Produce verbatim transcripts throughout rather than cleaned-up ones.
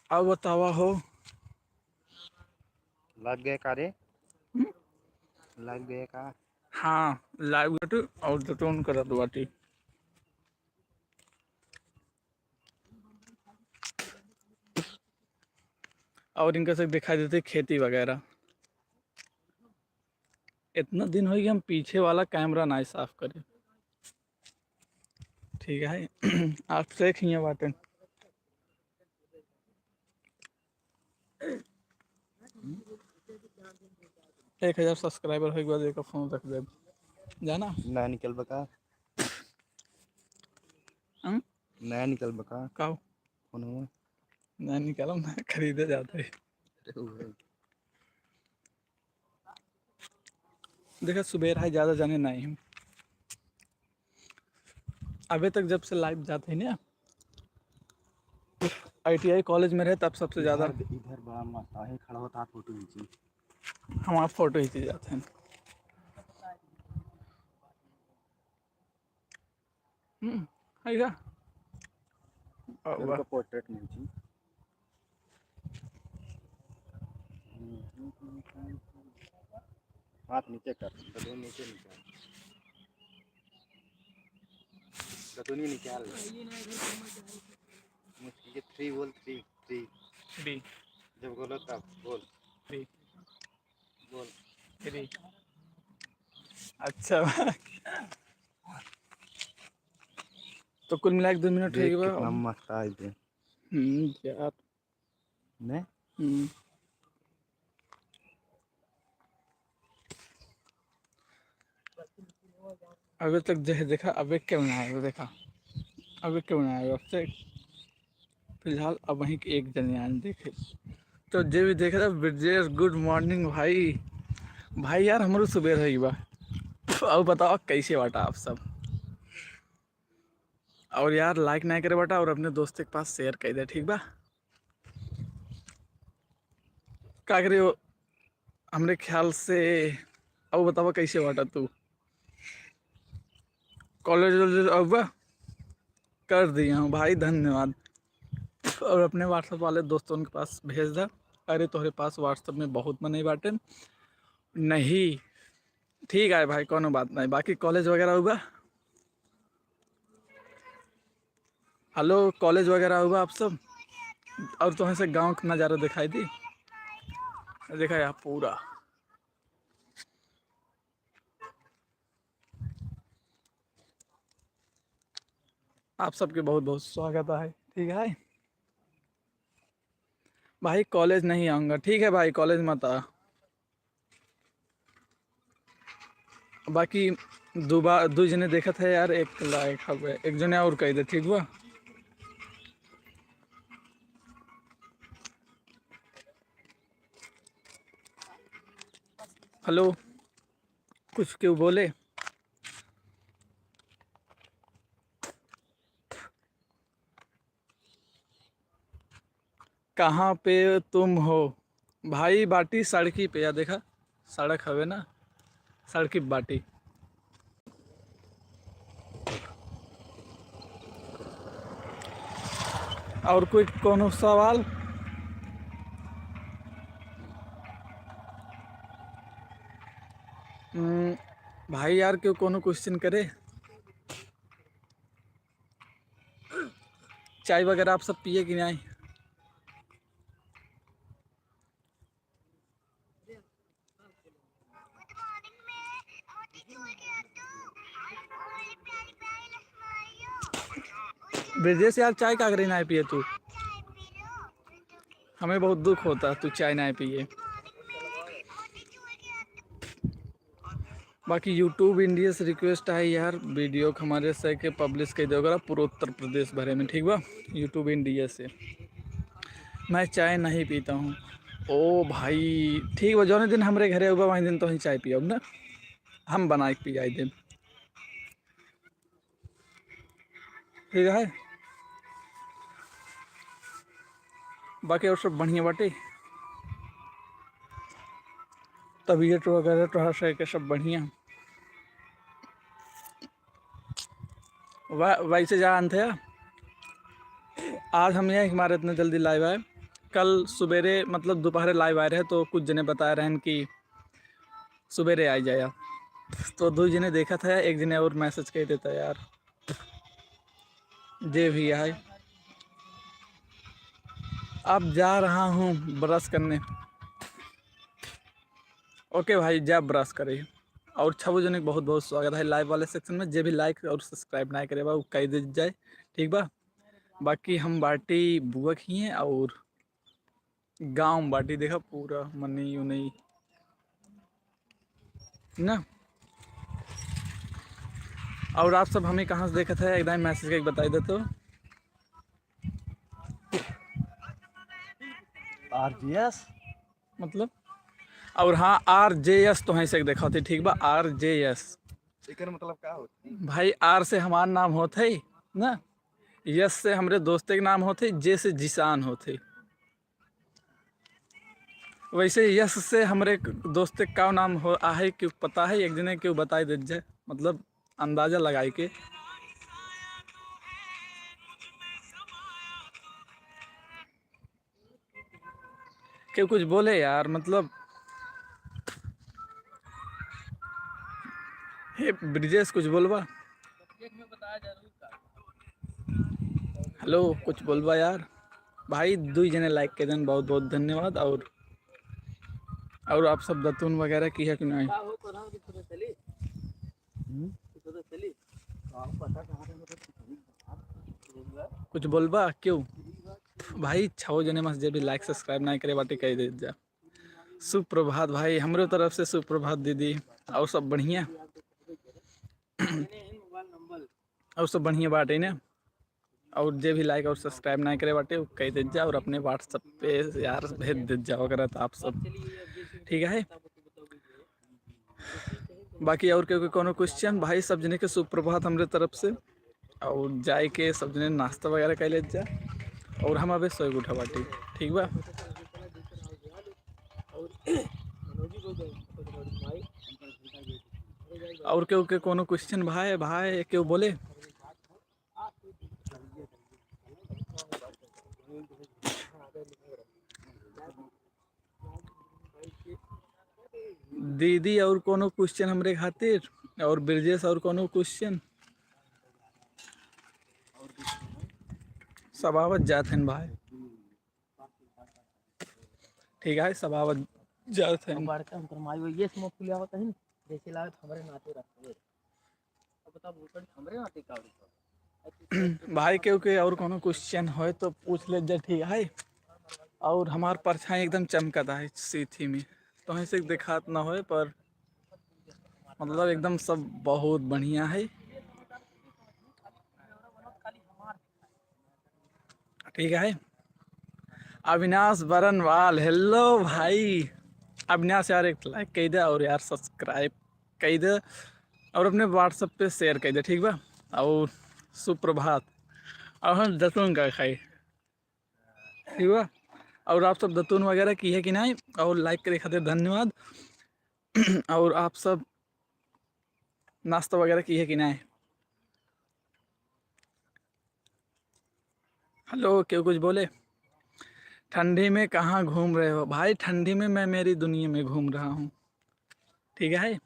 अब बतावा हो। लग गए का रे? हम्म? लग गए का? हाँ, live बाटे और जतन करत बाटे। और इनका सब दिखाई देते खेती वगैरह। इतना दिन हो गया हम पीछे वाला camera ना साफ करे। ठीक है, आप से खिया बाटे। एक हजार subscriber होइके बाद एकर phone रख देब, जाना? नया निकल बा का? हम्म? नया निकल बा का? का हो? फोनवा? नया निकालम ना, खरीदे जाते। अरे वो है। देखा, सुबेर है, ज्यादा जाने नहीं हम। अबे तक जब से live जाते हैं ना, ITI college में रहे, तब सबसे ज्यादा। इधर, इधर बड़ा मस्त आहे, खड़ा होता है, photo खींची। हमारा photo खींची जाते हैं। हम्म, है क्या? वाह, वाह। इनका portrait खींची। हाथ नीचे कर, गदुनी नीचे निकाल, गदुनी निकाल। मुश्किल के three बोल, three, three। Three। जब बोलो तब बोल। Three। बोल। Three। अच्छा। तो कुल मिला के दो मिनट देख हो गया। कितना मस्त आज है। हम्म, यार। ने? हम्म। अबे तक देख, देखा, अबे क्यों ना आए, देखा, अबे क्यों ना आए, अब से फिलहाल अब वहीं एक जने आए देखे। तो जे भी देख रहा, ब्रजेश, good morning भाई। भाई यार, हमरो सुबेर है बा। अब बताओ कैसे बाटा आप सब? और यार, like ना करे बाटा और अपने दोस्त के पास share कर दे, ठीक बा? का करे हो? हमरे ख्याल से, अब बतावा कैसे बाटा तू? College वॉलेज अब कर दिया हूँ भाई, धन्यवाद। और अपने WhatsApp वाले दोस्तों के पास भेज दा। अरे, तोहरे पास WhatsApp में बहुत मनई बाटे। नहीं, ठीक है भाई, कोनो बात नहीं। बाकी college वगैरह हुआ? Hello, college वगैरह हुआ आप सब? और तोहन से गाँव का नज़ारा दिखाई दी। देखा यार पूरा। आप सबके बहुत बहुत स्वागत है, ठीक है भाई। College नहीं आऊँगा, ठीक है भाई, college मत आ। बाकी दो बा-, दो जने देखत है यार, एक like हवे, एक जने और कह दे, ठीक बा? Hello, कुछ क्यों बोले? कहाँ पे तुम हो? भाई बाटी सड़की पे, या देखा सड़क हवे ना, सड़की बाटी। और कोई कोनो सवाल? हम्म, भाई यार, क्यों कोनो question करे? चाय वगैरह आप सब पिए कि नहीं? ब्रजेश यार, चाय का करे नहीं पिए तू? हमें बहुत दुख होता, तू चाय नहीं पिए। बाकी YouTube India से request है यार, video के हमारे से के publish कर दे, अगर पूरा उत्तर प्रदेश भरे में, ठीक बा? YouTube India से। मैं चाय नहीं पीता हूँ। ओ भाई, ठीक बा, जौने दिन हमरे घरे आउबा, वही दिन तोही चाय पियब ना, हम बनाए के पियाई देब। ठीक है, बाकी और सब बढ़िया बाटे, तबीयत वगैरह तो हर शय के सब बढ़िया। वा-, वैसे जानत है, आज हम यहाँ हमारे इतने जल्दी live आए, कल सुबेरे, मतलब, दोपहरे live आए रहे, तो कुछ जने बताए रहन कि सुबेरे आ जाया। तो दो जने देखत है, एक जने और message कइ देता यार। जे भी है, अब जा रहा हूँ brush करने। OK भाई, जा brush करे। और छवो जने के बहुत बहुत स्वागत है live वाले section में। जे भी like और subscribe नाहीं करे बा, उ कइ दे जाए, ठीक बा। बाकी हम बाटी बुआ खिए और गाँव बाटी, देखा पूरा मनई उनई ना। और आप सब हमें कहाँ से देखत है, एकदम message करके बताई दे तो। RJS। मतलब, और हाँ, RJS तोहई से देखत है, ठीक बा, RJS। एकर मतलब का होत है? भाई, R से हमार नाम होत है ना, S से हमरे दोस्ते के नाम होत है, J से जिशान होत है। वैसे S से हमरे एक दोस्ते का नाम हो आहे, केहू पता है, एक जने केहू बताई देत जाए, मतलब, अंदाजा लगाई के। केहू कुछ बोले यार, मतलब, हे ब्रिजेश, कुछ बोलबा? Hello, कुछ बोलबा यार? भाई, दुई जने like के देन, बहुत बहुत धन्यवाद। और, और आप सब दतुन वगैरह किहे कि नहीं? हम्म? कुछ बोलबा? केहू? भाई, छव जने मस जे भी like subscribe नाहीं करे बाटे, कइ दे जा। सुप्रभात भाई, हमरे तरफ से सुप्रभात दीदी। और सब बढ़िया? और सब बढ़िया बाटे ना? और जे भी like और subscribe नाहीं करे बाटे, उ कइ दे जा और अपने WhatsApp पे यार भेज दे जा, अगर तो आप सब, ठीक है। बाकी और केहू के कोनो question, भाई सब जने के सुप्रभात हमरे तरफ से। और जाए के सब जने नाश्ता वगैरह कइ लेत जा। और हम अबे सोए के उठा बाटी, ठीक बा। और केहू के कोनो question, भाई, भाई केहू बोले? दीदी, और कोनो question हमरे खातिर? और ब्रजेश, और कोनो question? सब आवत जात हन भाई। ठीक है, सब आवत जात हन। बड़का उनकर माई वो ये समझ के आवत हन, जैसे लागत हमरे नाते रखते। अब बता, उनकर हमरे नाते का होई? भाई, केहू के और कोनो question होए तो पूछ ले जा, ठीक है। और हमार परछाई एकदम चमकत है सीथी में, तो ऐसे देखात ना होए, पर मतलब एकदम सब बहुत बढ़िया है, ठीक है। अविनाश बरनवाल, hello भाई। अविनाश यार, एक like कइ दे और यार subscribe कइ दे और अपने WhatsApp पे share कइ दे, ठीक बा। और सुप्रभात। और हम दतुन का खाई, ठीक बा। और आप सब दतुन वगैरह किहे कि नाहीं? और like करे खातिर धन्यवाद। और आप सब नाश्ता वगैरह किहे कि नाहीं? Hello, केहू कुछ बोले? ठंडी में कहाँ घूम रहे हो? भाई, ठंडी में मैं मेरी दुनिया में घूम रहा हूँ, ठीक है।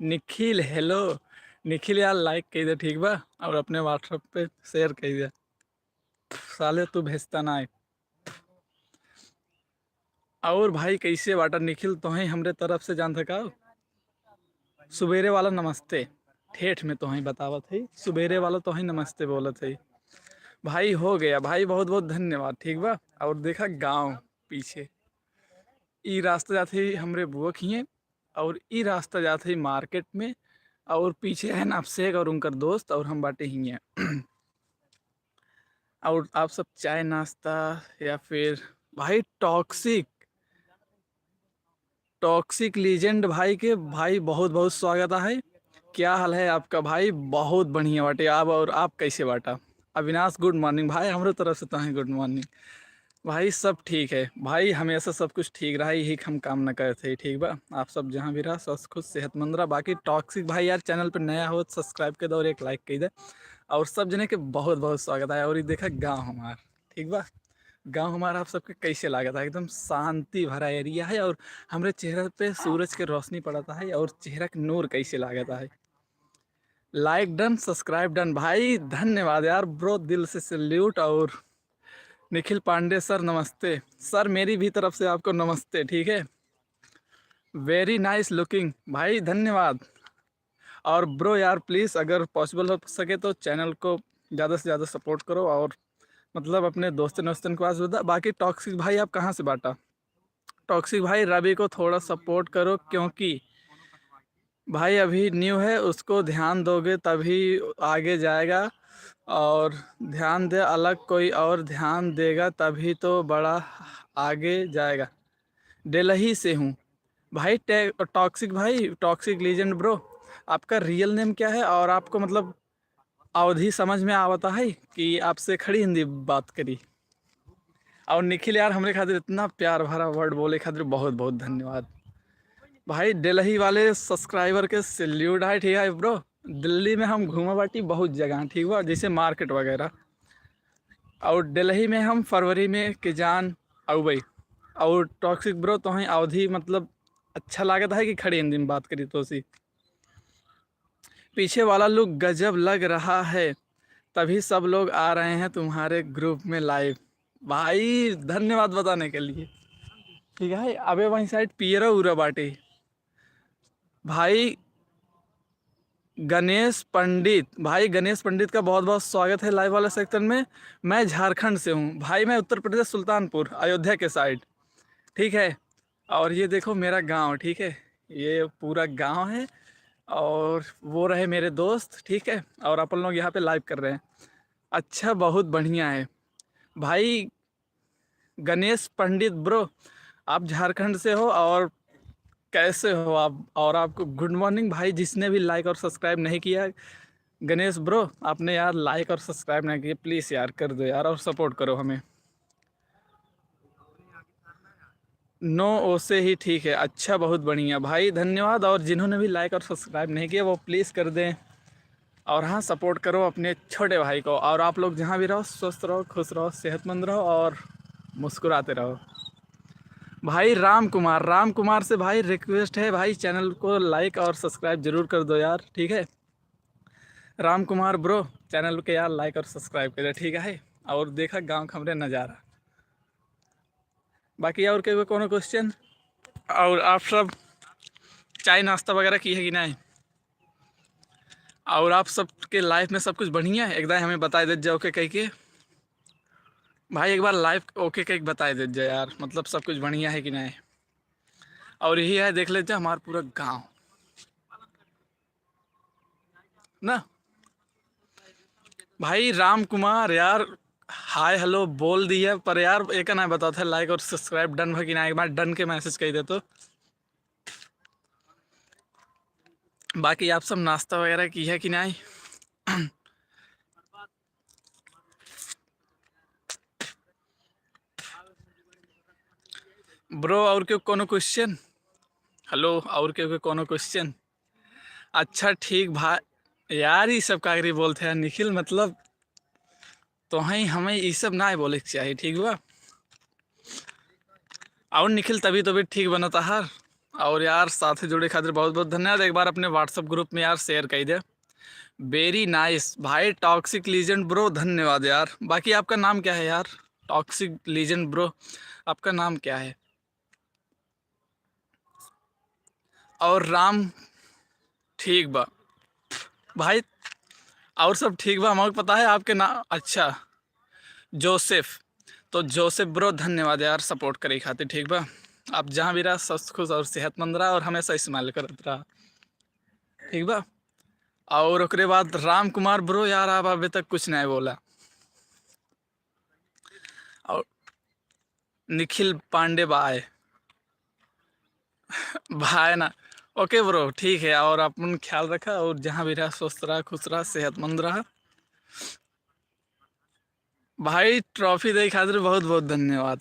निखिल, hello। निखिल यार, like कइ दे, ठीक बा, और अपने WhatsApp पे share कइ दे। साले तू भेजता ना है। और भाई, कैसे बाटा निखिल? तोहई हमरे तरफ से जान थका सुबेरे वाला नमस्ते, ठेठ में तोहई बतावत है, सुबेरे वाला तोहई नमस्ते बोलत है। भाई हो गया भाई, बहुत बहुत धन्यवाद, ठीक बा। और देखा गाँव पीछे, ई रास्ता जात है हमरे बुआ खिए, और ई रास्ता जात है market में, और पीछे है ना अभिषेक और उनकर दोस्त, और हम बाटे हियाँ। और आप सब चाय नाश्ता या फिर भाई Toxic, Toxic Legend भाई के, भाई बहुत बहुत स्वागत है। क्या हाल है आपका भाई? बहुत बढ़िया बाटे आप, और आप कैसे बाटा? अविनाश, good morning भाई, हमरे तरफ से तोहे good morning। भाई सब ठीक है भाई, हमेशा सब कुछ ठीक रहा, यही हम कामना करत है, ठीक बा। आप सब जहाँ भी रहा, स्वस्थ, खुश, सेहतमंद रहा। बाकी Toxic भाई यार, channel पे नया हो तो subscribe कर दे और एक like कर दे। और सब जने के बहुत बहुत स्वागत है। और ये देखा गाँव हमार, ठीक बा, गाँव हमारा आप सबके कैसे लागत है? एकदम शांति भरा एरिया है और हमरे चेहरा पे सूरज के रोशनी पड़त है और चेहरा के नूर कैसे लागत है? Like done, subscribe done भाई, धन्यवाद यार ब्रो, दिल से सैल्यूट। और निखिल पांडे सर नमस्ते। सर, मेरी भी तरफ से आपको नमस्ते, ठीक है? Very nice looking भाई, धन्यवाद। और ब्रो यार, प्लीज़ अगर पॉसिबल हो सके तो चैनल को ज़्यादा से ज़्यादा सपोर्ट करो और मतलब अपने दोस्तन वोस्तन के पास बता। बाकी टॉक्सिक भाई, आप कहाँ से बाटा? टॉक्सिक भाई, रवि को थोड़ा सपोर्ट करो, क्योंकि भाई अभी न्यू है, उसको ध्यान दोगे तभी आगे जाएगा, और ध्यान दे, अलग कोई और ध्यान देगा तभी तो बड़ा आगे जाएगा। डेलही से हूँ भाई। टॉक्सिक भाई, टॉक्सिक लीजेंड ब्रो, आपका रियल नेम क्या है और आपको मतलब अवधी समझ में आवता है कि आपसे खड़ी हिंदी बात करी? और निखिल यार, हमरे खातिर इतना प्यार भरा वर्ड बोले खातिर बहुत बहुत धन्यवाद भाई। डेलही वाले सब्सक्राइबर के सैल्यूट है, ठीक है ब्रो। दिल्ली में हम घूमा बाटी बहुत जगह, ठीक बा, जैसे मार्केट वगैरह। और डेलही में हम फरवरी में के जान अउबई। और टॉक्सिक ब्रो, तोहें अवधी मतलब अच्छा लागत है कि खड़ी हिंदी में बात करी तो सी? पीछे वाला लुक गजब लग रहा है, तभी सब लोग आ रहे हैं तुम्हारे ग्रुप में लाइव। भाई धन्यवाद बताने के लिए। ठीक है, अबे वहीं साइड पियरा उरा बाटे। भाई गणेश पंडित, भाई गणेश पंडित का बहुत बहुत स्वागत है लाइव वाले सेक्शन में। मैं झारखंड से हूँ भाई, मैं उत्तर प्रदेश सुल्तानपुर अयोध्या के साइड, ठीक है। और ये देखो मेरा गांव, ठीक है, ये पूरा गांव है। और वो रहे मेरे दोस्त, ठीक है, और अपन लोग यहाँ पे लाइव कर रहे हैं। अच्छा, बहुत बढ़िया है भाई। गणेश पंडित ब्रो, आप झारखंड से हो और कैसे हो आप? और आपको गुड मॉर्निंग भाई, जिसने भी लाइक और सब्सक्राइब नहीं किया, गणेश ब्रो, आपने यार लाइक और सब्सक्राइब नहीं किया, प्लीज़ यार कर दो यार और सपोर्ट करो हमें। नो, ओसे ही ठीक है। अच्छा, बहुत बढ़िया भाई, धन्यवाद। और जिन्होंने भी लाइक और सब्सक्राइब नहीं किया, वो प्लीज़ कर दें। और हाँ, सपोर्ट करो अपने छोटे भाई को। और आप लोग जहाँ भी रहो, स्वस्थ रहो, खुश रहो, सेहतमंद रहो और मुस्कुराते रहो। भाई राम कुमार, राम कुमार से भाई रिक्वेस्ट है भाई, चैनल को लाइक और सब्सक्राइब जरूर कर दो यार, ठीक है। राम कुमार ब्रो, चैनल के यार लाइक और सब्सक्राइब कर दे, ठीक है। और देखा गाँव का हमरे नज़ारा। बाकी और के कोनो क्वेश्चन? और आप सब चाय नाश्ता वगैरह की है कि नहीं? और आप सब के लाइफ में सब कुछ बढ़िया है? एक दाई हमें बताई देत जाओ के कह के। भाई एक बार लाइव ओके कह के बताई देत जाओ यार, मतलब सब कुछ बढ़िया है कि नहीं? और यही है, देख लेते हैं हमारा पूरा गांव ना। भाई राम कुमार यार, हाय हेलो बोल दिया, पर यार एक ना बताओ थे, लाइक और सब्सक्राइब डन भा कि ना, एक बार डन के मैसेज कह दे तो। बाकी आप सब नाश्ता वगैरह की है कि नहीं? ब्रो, और क्यों कोनो क्वेश्चन? हेलो, और क्यों के कोनो क्वेश्चन? अच्छा ठीक भाई, यार ये सब कागरी बोलते हैं निखिल, मतलब तो हैं हमें ये सब ना बोले के चाहिए, ठीक बा? और निखिल तभी तो भी ठीक बनता हर। और यार साथ जुड़े खातिर बहुत बहुत धन्यवाद। एक बार अपने WhatsApp ग्रुप में यार शेयर कर दे। वेरी नाइस भाई, टॉक्सिक लीजेंड ब्रो, धन्यवाद यार। बाकी आपका नाम क्या है यार? टॉक्सिक लीजेंड ब्रो, आपका नाम क्या है? और राम ठीक बा भाई, और सब ठीक बा। हमको पता है आपके नाम, अच्छा जोसेफ। तो जोसेफ ब्रो धन्यवाद यार सपोर्ट करे खातिर, ठीक बा। आप जहाँ भी रहा स्वस्थ खुश और सेहतमंद रहा और हमेशा स्माइल करत रहा, ठीक बा। और ओकरे बाद राम कुमार ब्रो, यार आप अभी तक कुछ नहीं बोला। और निखिल पांडे बाय भाई ना। ओके ब्रो, ठीक है, और अपन ख्याल रखा और जहाँ भी रहा स्वस्थ रहा, खुश रहा, सेहतमंद रहा। भाई ट्रॉफी दे खातिर बहुत बहुत धन्यवाद।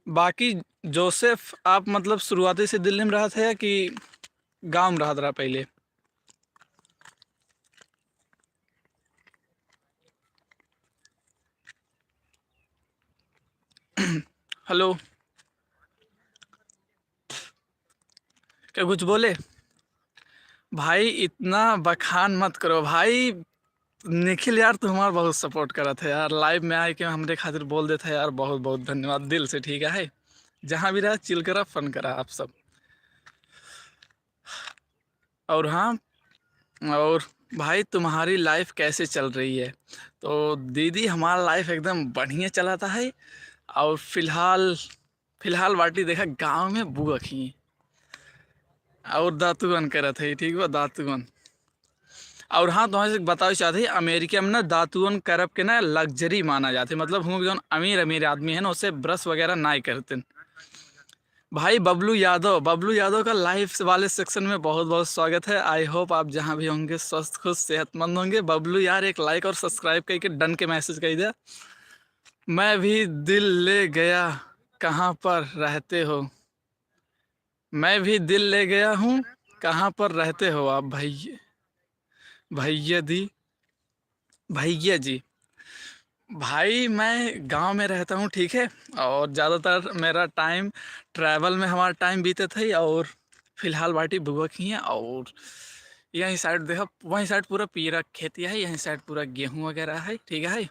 बाकी जोसेफ, आप मतलब शुरुआती से दिल्ली में रहत है कि गाँव में रहत रहा पहले? हेलो, क्या कुछ बोले? भाई, इतना बखान मत करो भाई। निखिल यार, तू हमार बहुत सपोर्ट करत है यार, लाइव में आए के हमरे खातिर बोल देत है यार, बहुत बहुत धन्यवाद दिल से, ठीक है? जहाँ भी रहा, चिल करा, फन करा आप सब। और हाँ, और भाई, तुम्हारी लाइफ कैसे चल रही है? तो दीदी, हमार लाइफ एकदम बढ़िया चलाता है। और फिलहाल, फिलहाल बाटी देखा गाँव में बुआ खी और दातुअन करत है, ठीक बा, दातुअन। और हाँ, तुम्हारे से बतावे चाहत है, अमेरिका में ना दातुअन करब के ना लग्जरी माना जात है, मतलब हम जौन अमीर अमीर आदमी है ना, उसे ब्रश वगैरह ना करते। भाई बबलू यादव, बबलू यादव का लाइव वाले सेक्शन में बहुत बहुत स्वागत है। आई होप आप जहाँ भी होंगे स्वस्थ, खुश, सेहतमंद होंगे। बबलू यार, एक लाइक और सब्सक्राइब करके डन के मैसेज कर दिया। मैं भी दिल ले गया, कहाँ पर रहते हो? मैं भी दिल ले गया हूँ, कहाँ पर रहते हो आप भैया, भैया दी, भैया जी? भाई, मैं गांव में रहता हूँ, ठीक है, और ज़्यादातर मेरा टाइम ट्रैवल में हमारा टाइम बीतत है। और फिलहाल बाटी बुआ खी है, और यहीं साइड देखा, वहीं साइड पूरा पीरा खेती है, यहीं साइड पूरा गेहूँ वगैरह है, ठीक है।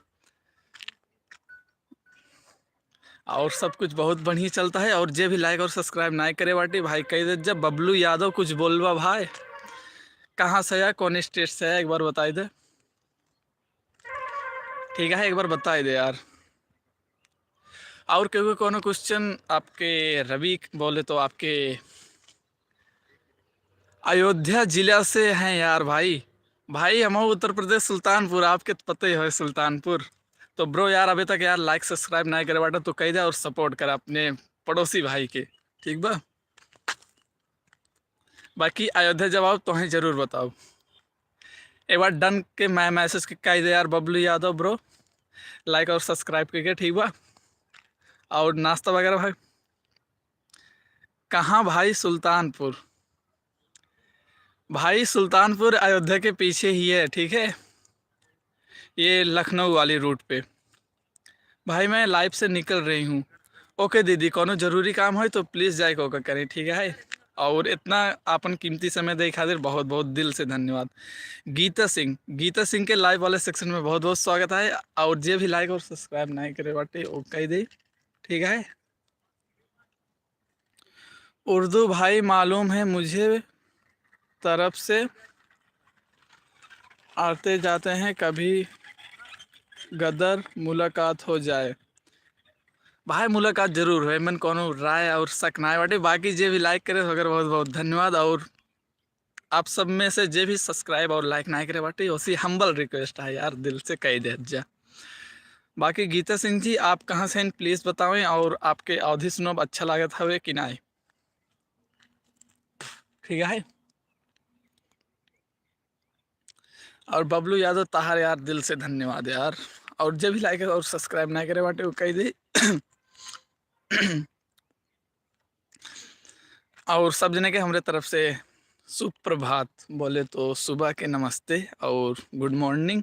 और सब कुछ बहुत बढ़िया चलता है। और जे भी लाइक और सब्सक्राइब ना करे बाटी भाई, कह दे जब बबलू यादव कुछ बोलबा भाई, कहाँ से है, कौन स्टेट से है, एक बार बताई दे, ठीक है, एक बार बताई दे यार। और क्योंकि कोनो क्वेश्चन आपके रवि बोले तो आपके अयोध्या जिला से हैं यार भाई। भाई, हम उत्तर प्रदेश सुल्तानपुर, आपके तो पता ही है सुल्तानपुर। तो ब्रो यार, अभी तक यार लाइक सब्सक्राइब ना करे बाटे तो कह दे और सपोर्ट कर अपने पड़ोसी भाई के, ठीक बा? बाकी अयोध्या जब आओ तो हमें जरूर बताओ। एक बार डन के मैं मैसेज के कह दे यार बबलू यादव ब्रो, लाइक और सब्सक्राइब करके, ठीक बा? और नाश्ता वगैरह भाई, कहाँ भाई? सुल्तानपुर। भाई, सुल्तानपुर अयोध्या के पीछे ही है, ठीक है, ये लखनऊ वाली रूट पे। भाई, मैं लाइव से निकल रही हूँ। ओके दीदी, कोनो जरूरी काम होय तो प्लीज जाए के ओका करें, ठीक है? और इतना आपन कीमती समय दे खातिर बहुत बहुत दिल से धन्यवाद। गीता सिंह, गीता सिंह के लाइव वाले सेक्शन में बहुत बहुत स्वागत है। और जे भी लाइक और सब्सक्राइब नहीं करे बाटे, ओके दे, ठीक है? उर्दू भाई मालूम है मुझे, तरफ से आते जाते हैं, कभी गदर मुलाकात हो जाए। भाई, मुलाकात जरूर होए, मन कोनो राय और शक ना बाटे। बाकी जे भी लाइक करे, ओकर बहुत बहुत धन्यवाद। और आप सब में से जे भी सब्सक्राइब और लाइक ना करे बाटे, उसी हम्बल रिक्वेस्ट है यार, दिल से कह दे जा। बाकी गीता सिंह जी, आप कहाँ से हैं, प्लीज बतावें, और आपके अवधी सुनब अच्छा लागत हवे कि नाय? ठीक है। और बबलू यादव, तहार यार दिल से धन्यवाद यार। और जे भी लाइक और सब्सक्राइब ना करे बाटे, वो कह दे। और सब जने के हमरे तरफ से सुप्रभात, बोले तो सुबह के नमस्ते और गुड मॉर्निंग।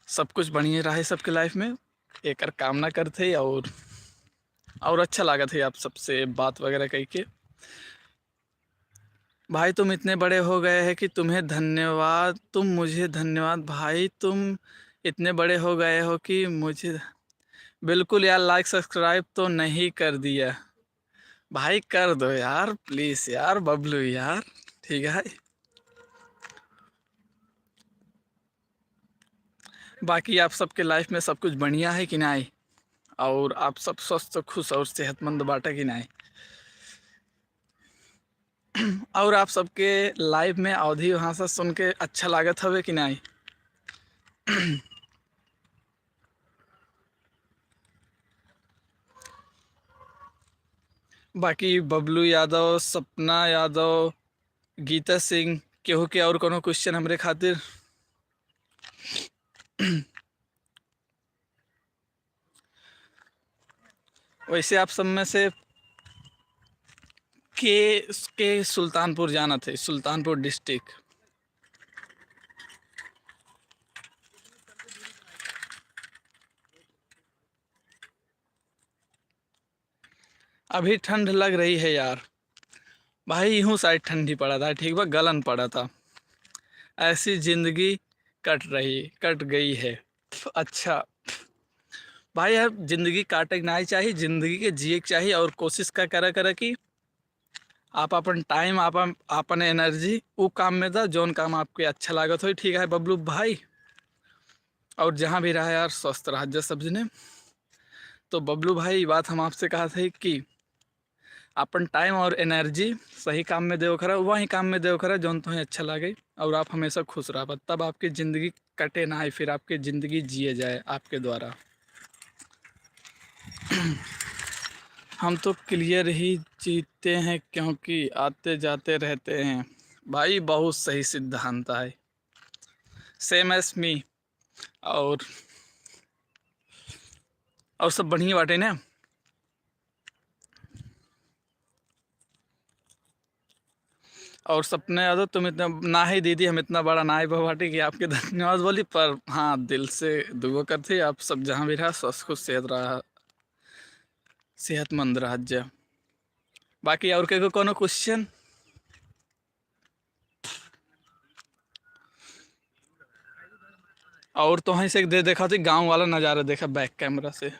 सब कुछ बढ़िया रहे सबके लाइफ में, एकर कामना करते हैं। और, और अच्छा लागत है आप सबसे बात वगैरह कह के। भाई, तुम इतने बड़े हो गए हैं कि तुम्हें धन्यवाद, तुम मुझे धन्यवाद। भाई, तुम इतने बड़े हो गए हो कि मुझे, बिल्कुल यार, लाइक सब्सक्राइब तो नहीं कर दिया। भाई, कर दो यार, प्लीज यार, बबलू यार, ठीक है? बाकी आप सबके लाइफ में सब कुछ बढ़िया है कि नाय? और आप सब स्वस्थ, खुश और सेहतमंद बाटा कि नाय? और आप सबके लाइव में अवधी भाषा सुन के अच्छा लागत हवे कि नाय? बाकी बबलू यादव, सपना यादव, गीता सिंह, केहू के और कोनो क्वेश्चन हमरे खातिर? वैसे आप सब में से के, के सुल्तानपुर जाना थे, सुल्तानपुर डिस्ट्रिक्ट? अभी ठंड लग रही है यार। भाई, इहूँ साइड ठंडी पड़ा था, ठीक बा, गलन पड़ा था। ऐसी जिंदगी कट रही, कट गई है। अच्छा भाई, अब जिंदगी काटे के नाहीं चाही, जिंदगी के जिए के चाही। और कोशिश का करा, करा कि आप अपन टाइम, आप अपन एनर्जी उ काम में दा, जौन काम आपके अच्छा लागत होई, ठीक है बबलू भाई। और जहाँ भी रहा यार, स्वस्थ रहा जा सब जने। तो बबलू भाई, ई बात हम आपसे कहा थे कि अपन टाइम और एनर्जी सही काम में देव करा, वही काम में देव करा जौन तुम्हें अच्छा लगे, और आप हमेशा खुश रहा, तब आपकी ज़िंदगी कटे ना है, फिर आपकी ज़िंदगी जिए जाए आपके द्वारा। हम तो क्लियर ही जीते हैं, क्योंकि आते जाते रहते हैं। भाई, बहुत सही सिद्धांत है। Same as me। और, और सब बढ़िया बाटे ना? और सपना यादव, तुम इतना ना ही दीदी, हम इतना बड़ा ना ही बाटे कि आपके धन्यवाद बोली, पर हाँ, दिल से दुआ करते आप सब जहाँ भी रहा, स्वस्थ, खुश, सेहत रहा, सेहतमंद रहा जा। बाकी और के कोनो क्वेश्चन? और तो वहीं से दे देखा थी गाँव वाला नज़ारा, देखा बैक कैमरा से।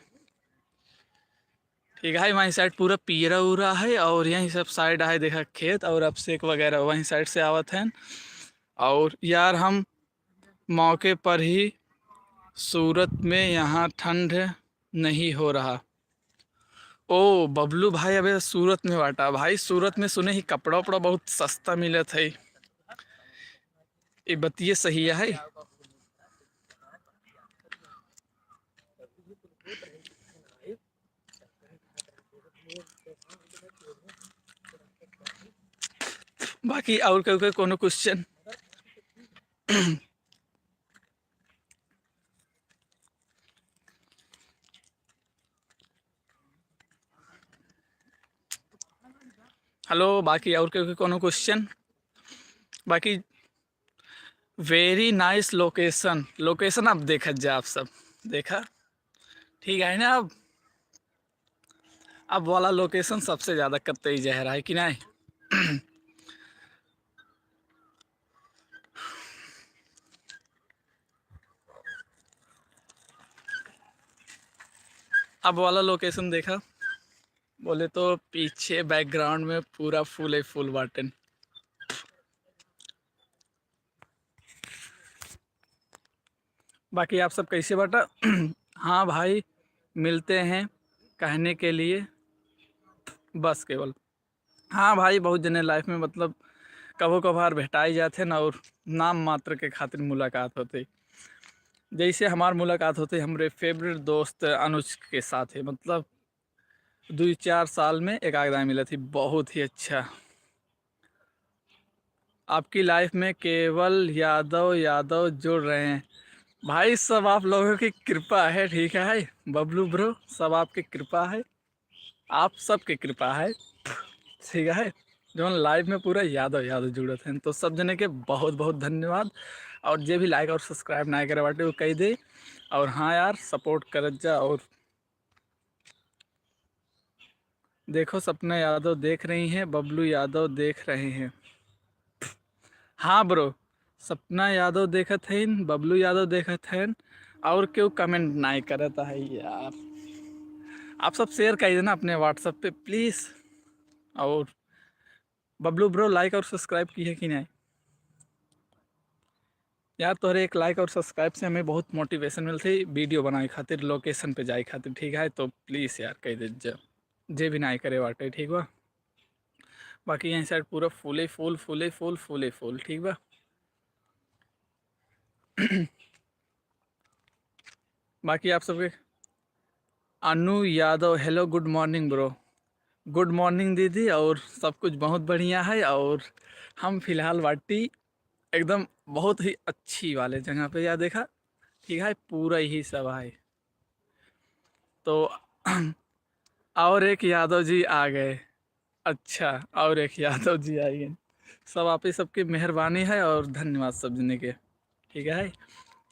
ठीक है, वहीं साइड पूरा पीरा उरा है और यहीं सब साइड है, देखा खेत और अभिषेक वगैरह वहीं साइड से आवत हैं। और यार, हम मौके पर ही सूरत में, यहाँ ठंड नहीं हो रहा। ओ बबलू भाई, अबे सूरत में बाटा भाई, सूरत में सुने ही कपड़ा उपड़ा बहुत सस्ता मिलत है। ये बतिये सही है। बाकी और कोई, कोई कोनो क्वेश्चन? हेलो, बाकी और कोई, कोई कोनो क्वेश्चन? बाकी very nice location, location आप देखत जा, आप सब देखा, ठीक है ना? अब, अब वाला location सबसे ज़्यादा कतई जहर है कि नहीं? अब वाला location देखा, बोले तो पीछे background में पूरा फूल ही फूल बाटन। बाकी आप सब कैसे बाटा? हाँ भाई, मिलते हैं कहने के लिए बस केवल। हाँ भाई, बहुत जने life में मतलब कभो कभार भेटाई जाते हैं ना, और नाम मात्र के खातिर मुलाकात होते। जैसे हमार मुलाकात होते हमरे favourite दोस्त अनुज के साथ है, मतलब दुई चार साल में एक आध दाईं मिलत ही, बहुत ही अच्छा। आपकी life में केवल यादव यादव जुड़ रहे हैं। भाई, सब आप लोगों की कृपा है, ठीक है बबलू bro, सब आपकी कृपा है, आप सबकी कृपा है, ठीक है। जौन life में पूरा यादव यादव जुड़त हैं, तो सब जने के बहुत बहुत धन्यवाद। और जे भी like और subscribe ना करे बाटे, वो कह दे। और हाँ यार, support करत जा। और देखो, सपना यादव देख रही हैं, बबलू यादव देख रहे हैं। हाँ bro, सपना यादव देखत हैं, बबलू यादव देखत हैं, और क्यों comment नहीं करत है यार? आप सब share कर देना अपने WhatsApp पे please। और बबलू bro, like और subscribe की है कि नहीं? यार, तोहरे एक like और subscribe से हमें बहुत motivation मिलती है video बनाए खातिर, location पे जाए खातिर, ठीक है? तो please यार, कह दे ज-, जे भी ना करे बाटे, ठीक बा? बाकी यहीं side पूरा फूले फूल, फूले फूल, फूले फूल, ठीक बा? बाकी आप सबके अनु यादव, hello, good morning bro। Good morning दीदी, और सब कुछ बहुत बढ़िया है। और हम फिलहाल बाटी एकदम बहुत ही अच्छी वाले जगह पे, या देखा, ठीक है, पूरा यही सब है। तो और एक यादव जी आ गए। अच्छा, और एक यादव जी आ गए। सब आप ही सबकी मेहरबानी है और धन्यवाद सब जने के, ठीक है।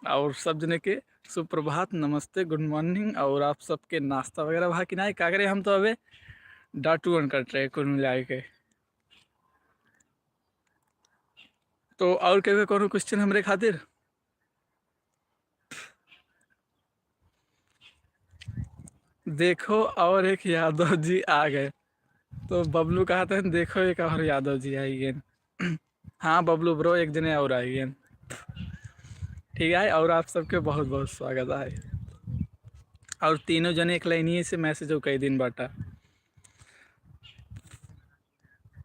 और सब जने के सुप्रभात, नमस्ते, good morning। और आप सबके नाश्ता वगैरह भा कि नहीं? का करे, हम तो अबे dot one का track कुल मिला के। तो और के, के कोनो question हमरे खातिर? देखो, और एक यादव जी आ गए। तो बबलू कहते हैं, "देखो, एक और यादव जी आई गए।" हाँ बबलू bro, एक जने और आई गए। ठीक है, और आप सबके बहुत बहुत स्वागत है। और तीनों जने एक लाइनिए से message कई दिन बाटा।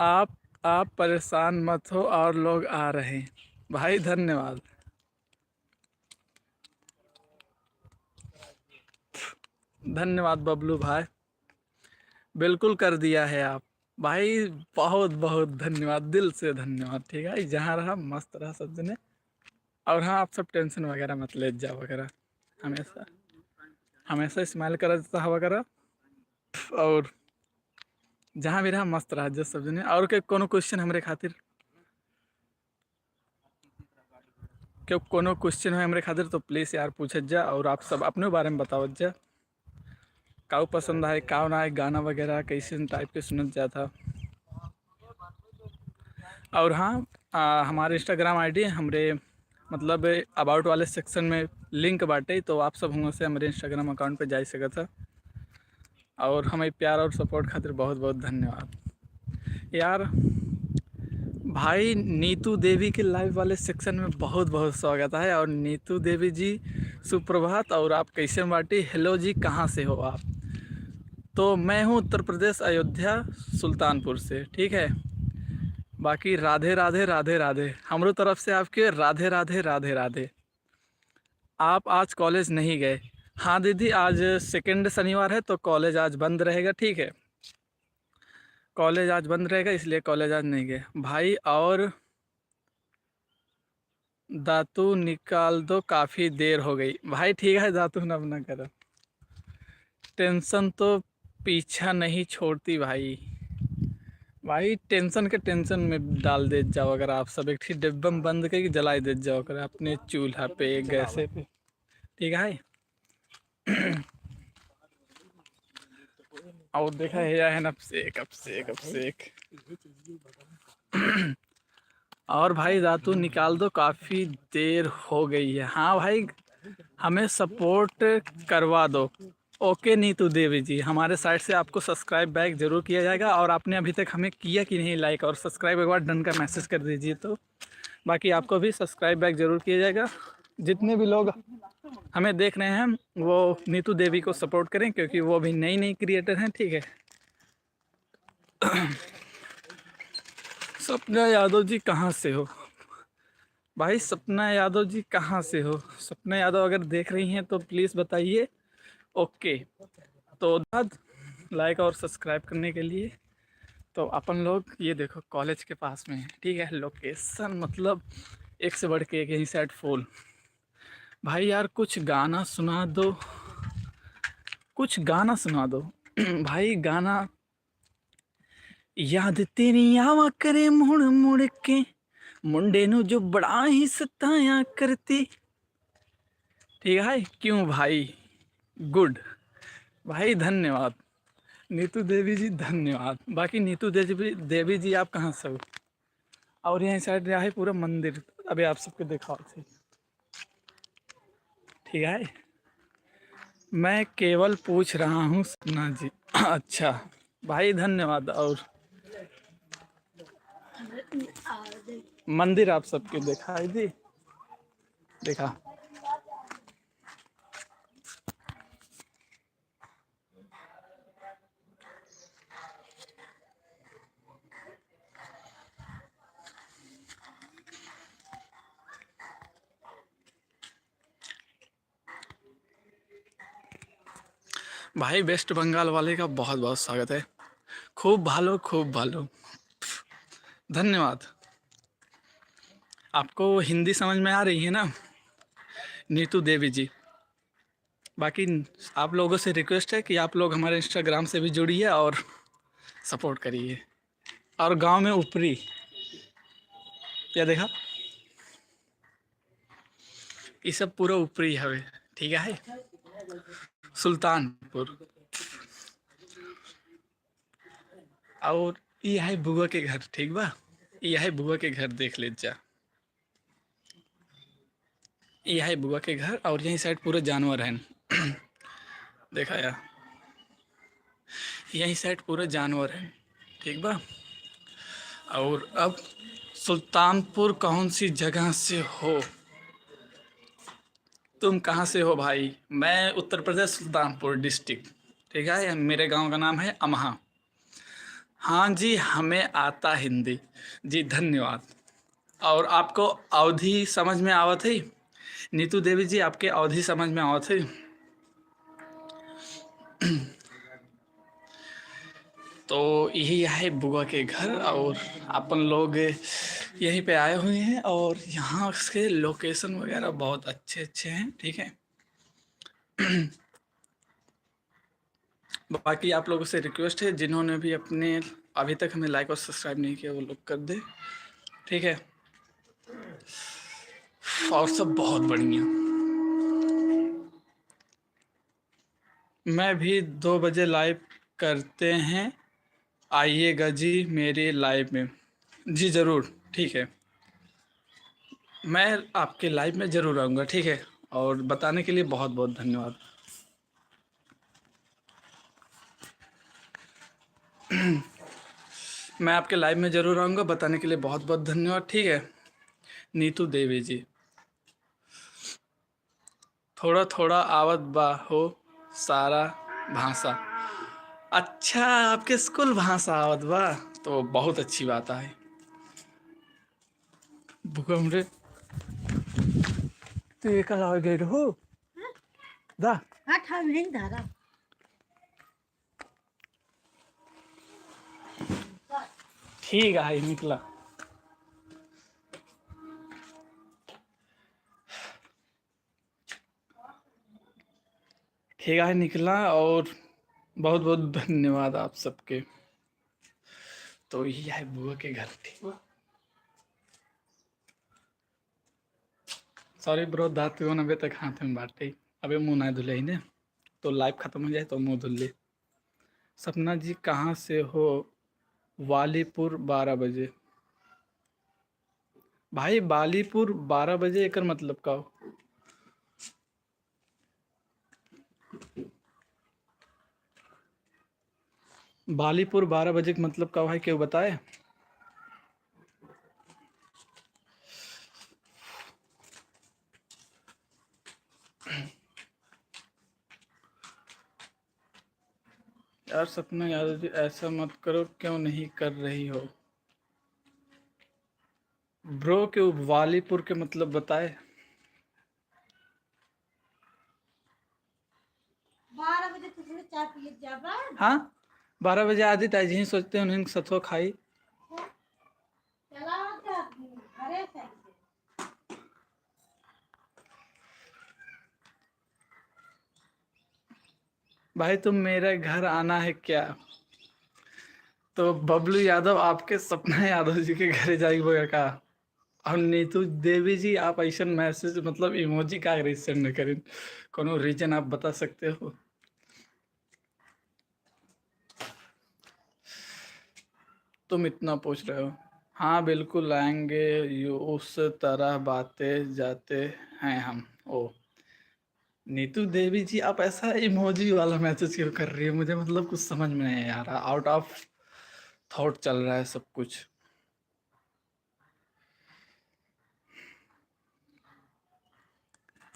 आप, आप परेशान मत हो, और लोग आ रहे हैं। भाई धन्यवाद, धन्यवाद बबलू भाई, बिल्कुल कर दिया है आप भाई, बहुत बहुत धन्यवाद, दिल से धन्यवाद। ठीक है, जहाँ रहा मस्त रहा सब जने। और हाँ, आप सब tension वगैरह मत ले जाओ वगैरह, हमेशा, हमेशा smile करत रहा वगैरह। और जहाँ भी रहा मस्त रहा जा सब जने। और के कोनो question हमरे खातिर, क्यों कोनो question है हमरे खातिर तो please यार पूछत जा, और आप सब अपने बारे में बतावत जा, काऊ पसंद आए, काऊ ना आए, गाना वगैरह कैसे type के सुनत जात है। और हाँ, आ, हमारे Instagram ID हमरे मतलब about वाले section में link बाटे, तो आप सब हुआं से हमरे Instagram account पे जा सकत है। और हमें प्यार और support खातिर बहुत बहुत धन्यवाद यार। भाई नीतू देवी के live वाले section में बहुत बहुत स्वागत है। और नीतू देवी जी सुप्रभात, और आप कैसे बाटी? Hello जी, कहाँ से हो आप? तो मैं हूँ उत्तर प्रदेश, अयोध्या, सुल्तानपुर से। ठीक है, बाकी राधे राधे, राधे राधे, हमरो तरफ से आपके राधे राधे, राधे राधे। आप आज college नहीं गए? हाँ दीदी, आज second शनिवार है तो college आज बंद रहेगा। ठीक है, college आज बंद रहेगा, इसलिए college आज नहीं गए भाई। और दातू निकाल दो, काफ़ी देर हो गई। भाई ठीक है, दातू ना, ना करो, tension तो पीछा नहीं छोड़ती भाई। भाई tension के tension में डाल देत जाओ अगर आप सब, एक ठी डिब्बा में बंद करके जलाए देत जाओ अगर अपने चूल्हा पे, गैसे पे। ठीक है, और देखा है, यह है ना, अब से एक, अब से एक, अब से एक। और भाई दातू निकाल दो, काफ़ी देर हो गई है। हाँ भाई, हमें support करवा दो। OK नीतू देवी जी, हमारे side से आपको subscribe back जरूर किया जाएगा। और आपने अभी तक हमें किया कि नहीं like और subscribe, एक बार done का message कर दीजिए। तो बाकी आपको भी subscribe back जरूर किया जाएगा। जितने भी लोग हमें देख रहे हैं वो नीतू देवी को support करें, क्योंकि वो भी नई नई creator हैं। ठीक है, सपना यादव जी कहाँ से हो? भाई सपना यादव जी कहाँ से हो? सपना यादव अगर देख रही हैं तो please बताइए। OK, तो धन्यवाद like और subscribe करने के लिए। तो अपन लोग ये देखो college के पास में है, ठीक है, location मतलब एक से बढ़ के एक, यहीं side full। भाई यार कुछ गाना सुना दो, कुछ गाना सुना दो भाई, गाना। याद तेरी आवा करे मुड़ मुड़ के, मुंडे नू जो बड़ा ही सताया करती। ठीक है, क्यों भाई, good भाई, धन्यवाद नीतू देवी जी, धन्यवाद। बाकी नीतू देवी, देवी जी आप कहाँ से हो? और यहीं side रहा है पूरा मंदिर, अभी आप सबके दिखाओ थे। ठीक है, मैं केवल पूछ रहा हूँ सपना जी। अच्छा भाई धन्यवाद। और मंदिर आप सबके दिखाई दी, देखा। भाई वेस्ट बंगाल वाले का बहुत बहुत स्वागत है। खूब भालो, खूब भालो, धन्यवाद। आपको हिंदी समझ में आ रही है ना नीतू देवी जी? बाकी आप लोगों से request है कि आप लोग हमारे Instagram से भी जुड़िए और support करिए। और गांव में ऊपरी, क्या देखा, ये सब पूरा ऊपरी हवे, ठीक है, सुल्तानपुर। और ई है बुआ के घर, ठीक बा? ई है बुआ के घर, देख ले जा। ई है बुआ के घर और यही side पूरा जानवर हैं। देखा या, यही side पूरा जानवर हैं, ठीक बा? और अब सुल्तानपुर कौन सी जगह से हो? तुम कहाँ से हो भाई? मैं उत्तर प्रदेश, सुल्तानपुर district, ठीक है? मेरे गांव का नाम है अमहा। हाँ जी, हमें आता हिंदी। जी, धन्यवाद। और आपको अवधी समझ में आवत है? नीतू देवी जी, आपके अवधी समझ में आवत है? तो यही है बुआ के घर और अपन लोग यहीं पे आए हुए हैं और यहाँ के location वगैरह बहुत अच्छे अच्छे हैं, ठीक है। बाकी आप लोगों से request है, जिन्होंने भी अपने, अभी तक हमें like और subscribe नहीं किया, वो लोग कर दे, ठीक है। और सब बहुत बढ़िया। मैं भी दो बजे live करते हैं, आइएगा जी मेरे live में। जी ज़रूर, ठीक है, मैं आपके live में ज़रूर आऊँगा, ठीक है। और बताने के लिए बहुत बहुत धन्यवाद। मैं आपके live में ज़रूर आऊँगा, बताने के लिए बहुत बहुत धन्यवाद, ठीक है। नीतू देवी जी, थोड़ा थोड़ा आवत बा हो सारा भाषा। अच्छा, आपके स्कूल भाषा आवत बा, तो बहुत अच्छी बात है। भूकंप रे, तो ये कल आ गए हो दा? हाँ, ठाव नहीं धारा। ठीक है, निकला। ठीक है, निकला और बहुत बहुत धन्यवाद आप सबके। तो ये है बुआ के घर, ठीक बा। Sorry bro, दातुन अबे तक हाथ में बाटे, अबे मुँह ना धुले ही ने, तो live खत्म हो जाए तो मुँह धुल ले। सपना जी कहाँ से हो? वालीपुर बारह बजे। भाई, बालीपुर बारह बजे, एकर मतलब का हो? बालीपुर बारह बजे के मतलब का भाई, केहू बताए? यार सपना यादव जी, ऐसा मत करो, क्यों नहीं कर रही हो? Bro, के वालीपुर के मतलब बताए। बारह बजे तू थोड़ी चाय पिए जाबा। हाँ, बारह बजे आदित आई जी, सोचते हैं उन्हें सथो खाई। चला जा, घरे से। भाई, तुम मेरे घर आना है क्या? तो बबलू यादव आपके सपना यादव जी के घरे जाइबो का? और नीतू देवी जी, आप ऐसन message, मतलब emoji का send करें, कोनो reason आप बता सकते हो? तुम इतना पूछ रहे हो। हाँ, बिल्कुल आएंगे, यू उस तरह बातें जाते हैं हम। ओ, नीतू देवी जी, आप ऐसा emoji वाला message क्यों कर रही हो? मुझे, मतलब, कुछ समझ में नहीं आ रहा, out of thought चल रहा है सब कुछ।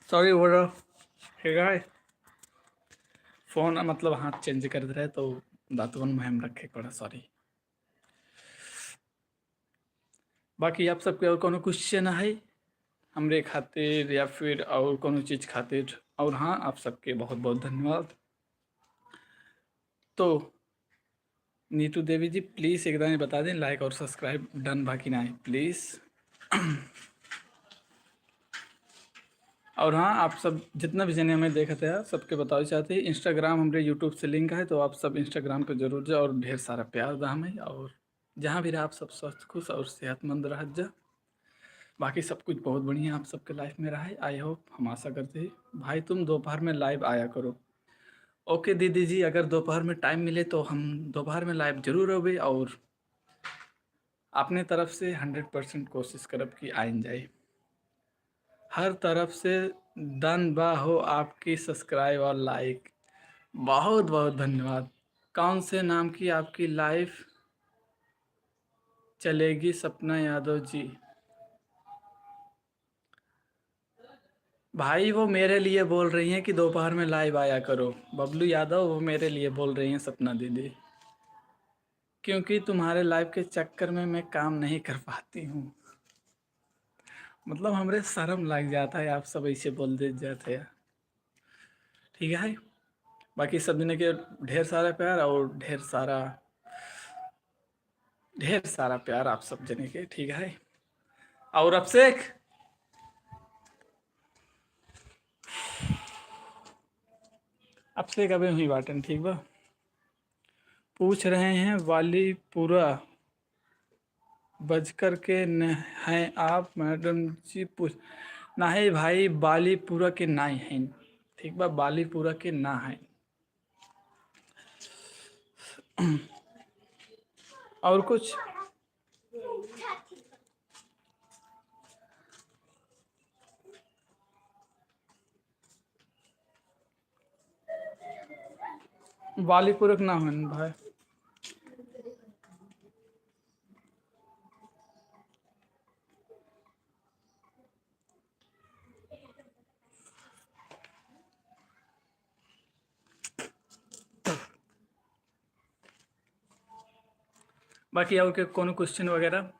Sorry bro, ठीक है, phone, मतलब, हाथ change कर दे रहे, तो दातुन मुँह में रखे के पड़ा, sorry। बाकी आप सबके और कोनो question है हमरे खातिर या फिर और कोनो चीज़ खातिर? और हाँ, आप सबके बहुत बहुत धन्यवाद। तो नीतू देवी जी, please एक दाएँ बता दें, like और subscribe done बा कि नाहीं, please। और हाँ, आप सब जितना भी जने हमें देखत हैं, सबके बतावे चाहते हैं, Instagram हमरे YouTube से link है, तो आप सब Instagram पे जरूर जाओ और ढेर सारा प्यार दा हमें। और जहाँ भी रहा, आप सब स्वस्थ, खुश और सेहतमंद रहत जा। बाकी सब कुछ बहुत बढ़िया आप सबके life में रहा है, I hope, हम आशा करते हैं। भाई, तुम दोपहर में live आया करो। ओके दीदी जी, अगर दोपहर में टाइम मिले तो हम दोपहर में लाइव जरूर रहबे और अपने तरफ से हंड्रेड परसेंट कोशिश करब कि आइन जाए। हर तरफ से डन बा हो आपकी सब्सक्राइब और लाइक। बहुत बहुत धन्यवाद। कौन से नाम की आपकी लाइव चलेगी सपना यादव जी? भाई, वो मेरे लिए बोल रही हैं कि दोपहर में लाइव आया करो। बबलू यादव, वो मेरे लिए बोल रही हैं सपना दीदी, क्योंकि तुम्हारे लाइव के चक्कर में मैं काम नहीं कर पाती हूँ। मतलब, हमरे शर्म लग जाता है, आप सब ऐसे बोल दे जाते हैं। ठीक है, बाकी सब जने के ढेर सारा प्यार और ढेर सारा, ढेर सारा प्यार आप सब जने के। ठीक है, और अभिषेक, अभिषेक अबे हुई बाटन, ठीक बा? पूछ रहे हैं बालीपुरा बजकर के न हैं आप मैडम जी? पूछ, नाही भाई, बालीपुरा के नाही हैं, ठीक बा, बालीपुरा के ना हैं। और कुछ? बालीपुरक ना हन भाई। बाकी और के कोनो क्वेश्चन वगैरह?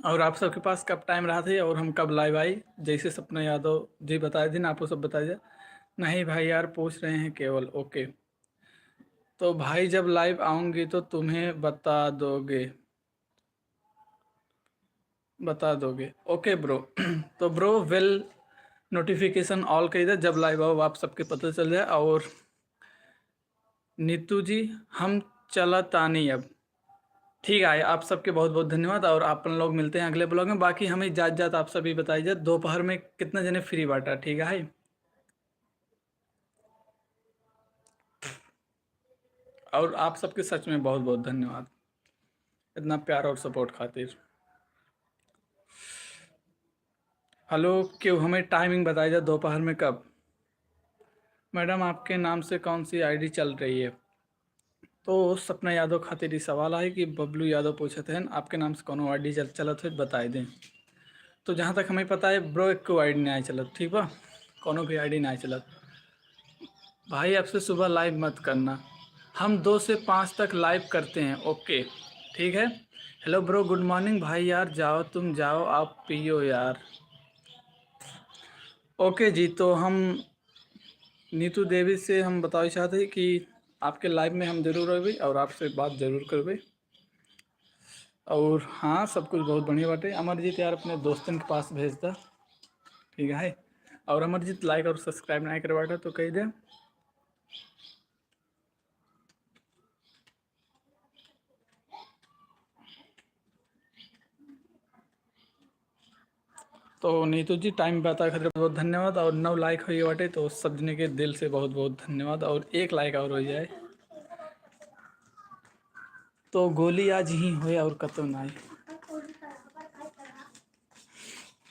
और आप सबके पास कब टाइम रहत है और हम कब लाइव आई? जैसे सपना यादव जी बताए दिन, आपको सब बताए दे। नहीं भाई यार, पूछ रहे हैं केवल। ओके, तो भाई जब लाइव आऊँगी तो तुम्हें बता दोगे, बता दोगे। ओके ब्रो। तो ब्रो, वेल नोटिफिकेशन ऑल कर दे, जब लाइव आओ आप सबके पता चल जाए। और नीतू जी, हम चला तानी अब। ठीक है, आप सबके बहुत बहुत धन्यवाद और अपन लोग मिलते हैं अगले ब्लॉग में। बाकी हमें जात जात आप सभी बताई जात, दोपहर में कितना जने फ्री बाटा, ठीक है? और आप सबके सच में बहुत बहुत धन्यवाद इतना प्यार और सपोर्ट खातिर। हेलो, क्यों हमें टाइमिंग बताई जात दोपहर में कब? मैडम, आपके नाम से कौन सी आईडी चल रही है? तो सपना यादव खातिर ई सवाल है कि बबलू यादव पूछत हैं, आपके नाम से कोनो आईडी चल-, चलत है, बताए दें। तो जहाँ तक हमें पता है ब्रो, एक को आईडी नहीं चलत, ठीक बा, कोनो भी आईडी नहीं चलत। भाई, अब से सुबह लाइव मत करना, हम दो से पाँच तक लाइव करते हैं। ओके, ठीक है। हेलो ब्रो, गुड मॉर्निंग। भाई यार, जाओ तुम जाओ, आप पियो यार। ओके जी, तो हम नीतू देवी से हम बतावे चाहते हैं कि आपके लाइव में हम जरूर रहबे और आपसे बात जरूर करबे। और हाँ, सब कुछ बहुत बढ़िया बाटे। अमरजीत यार, अपने दोस्तन के पास भेज दा, ठीक है। और अमरजीत, लाइक और सब्सक्राइब नहीं करे बाटा तो कह दे। तो नीतू जी, टाइम बताए खातिर बहुत धन्यवाद। और नौ लाइक हुई बाटे, तो सब जने के दिल से बहुत बहुत धन्यवाद। और एक लाइक और हो जाए तो गोली आज ही होए और कतो ना।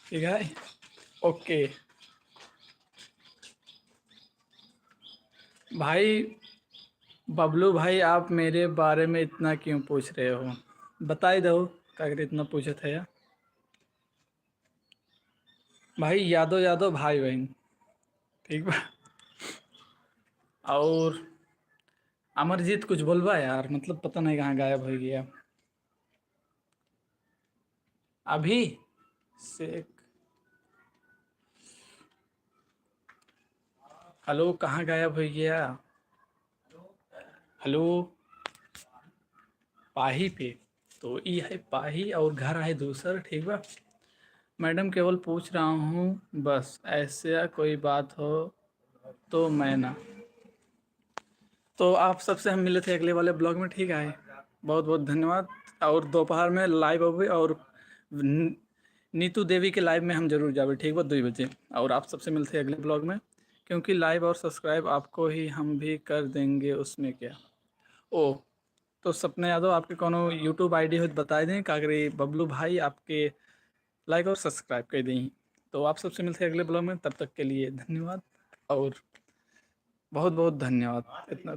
ठीक है, ओके। भाई बबलू भाई, आप मेरे बारे में इतना क्यों पूछ रहे हो? बताई दो, का करे इतना पूछत है यार? भाई यादव यादव भाई बहन, ठीक बा। और अमरजीत कुछ बोलबा यार, मतलब पता नहीं कहाँ गायब हो गया। अभी से हेलो, कहाँ गायब हो गया? हेलो, पाही पे। तो ई है पाही और घर है दूसर, ठीक बा? मैडम केवल पूछ रहा हूँ बस, ऐसा कोई बात हो तो मैं ना। तो आप सबसे हम मिलत है अगले वाले ब्लॉग में, ठीक है? बहुत बहुत धन्यवाद। और दोपहर में लाइव होबे और न-, नीतू देवी के लाइव में हम जरूर जाबे, ठीक बा, दुई बजे। और आप सबसे मिलते हैं अगले ब्लॉग में। क्योंकि लाइव और सब्सक्राइब आपको ही, हम भी कर देंगे उसमें क्या। ओ, तो सपना यादव, आपके कोनो YouTube ID हो तो बताइ दें, कागरी बबलू भाई आपके लाइक और सब्सक्राइब कर दें। तो आप सबसे मिलते हैं अगले ब्लॉग में, तब तक के लिए धन्यवाद और बहुत बहुत धन्यवाद। इतना